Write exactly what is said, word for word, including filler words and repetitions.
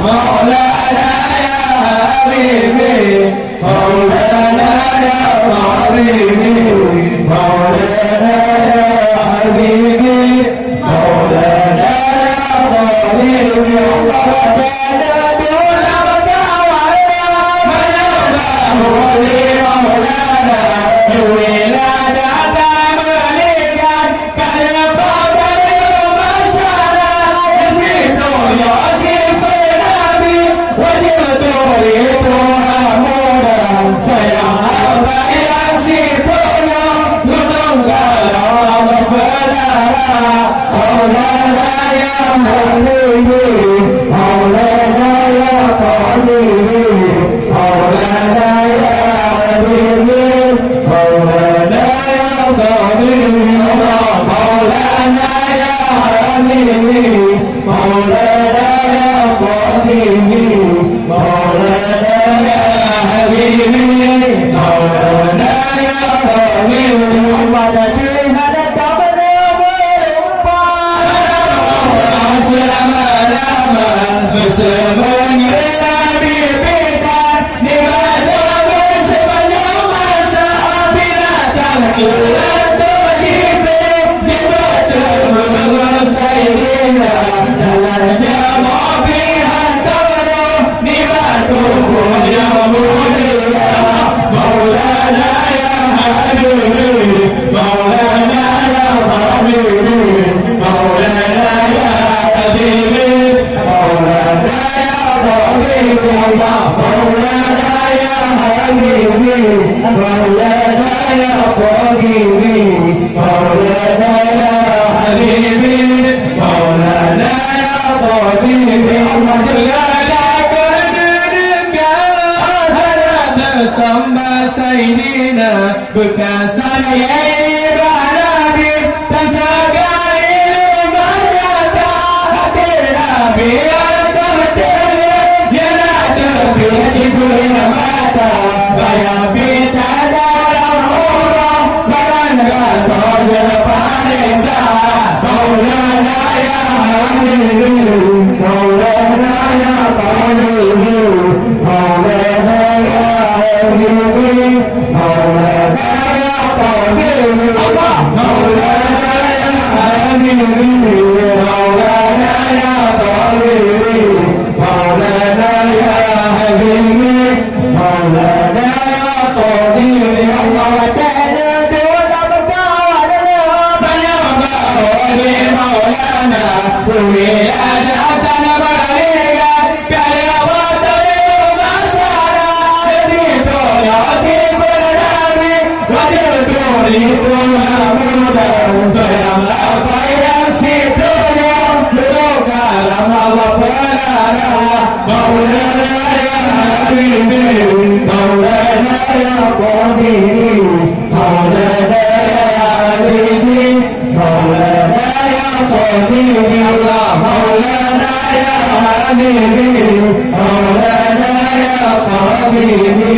مولانا يا حبيبي، مولانا يا حبيبي، مولانا يا حبيبي، مولانا يا حبيبي. الله أكبر. مولانا يا حبيبي، مولانا يا طبيبي، مولانا يا حبيبي، مولانا يا طبيبي، مولانا يا حبيبي، مولانا يا طبيبي، مولانا يا حبيبي، مولانا يا طبيبي. مولانا يا حبيبي، مولانا يا حبيبي، مولانا يا حبيبي، مولانا يا حبيبي، مولانا يا حبيبي، مولانا يا حبيبي، مولانا يا حبيبي، مولانا يا حبيبي. الله Ta'ala. Beukeuh sagai bak Nabi, teusagai lumbang nyata. Até Nabi ada teuteuleu, ya na teubiet sikureueng mata. Bak Nabi tadalam uroe, barang gasoe jeuet paresa. Maulana ya Habibi, Maulana ya Habibi, Maulana ya Habibi. مولانا يا طبيبي، مولانا يا حبيبي، مولانا يا طبيبي، مولانا يا حبيبي، مولانا يا طبيبي. الله تعالى دولة مكان مولانا، وميلاد حسن بليغة. مولانا يا حبيبي، مولانا يا طبيبي، مولانا يا حبيبي، مولانا يا طبيبي، الله مولانا يا حبيبي، مولانا يا طبيبي.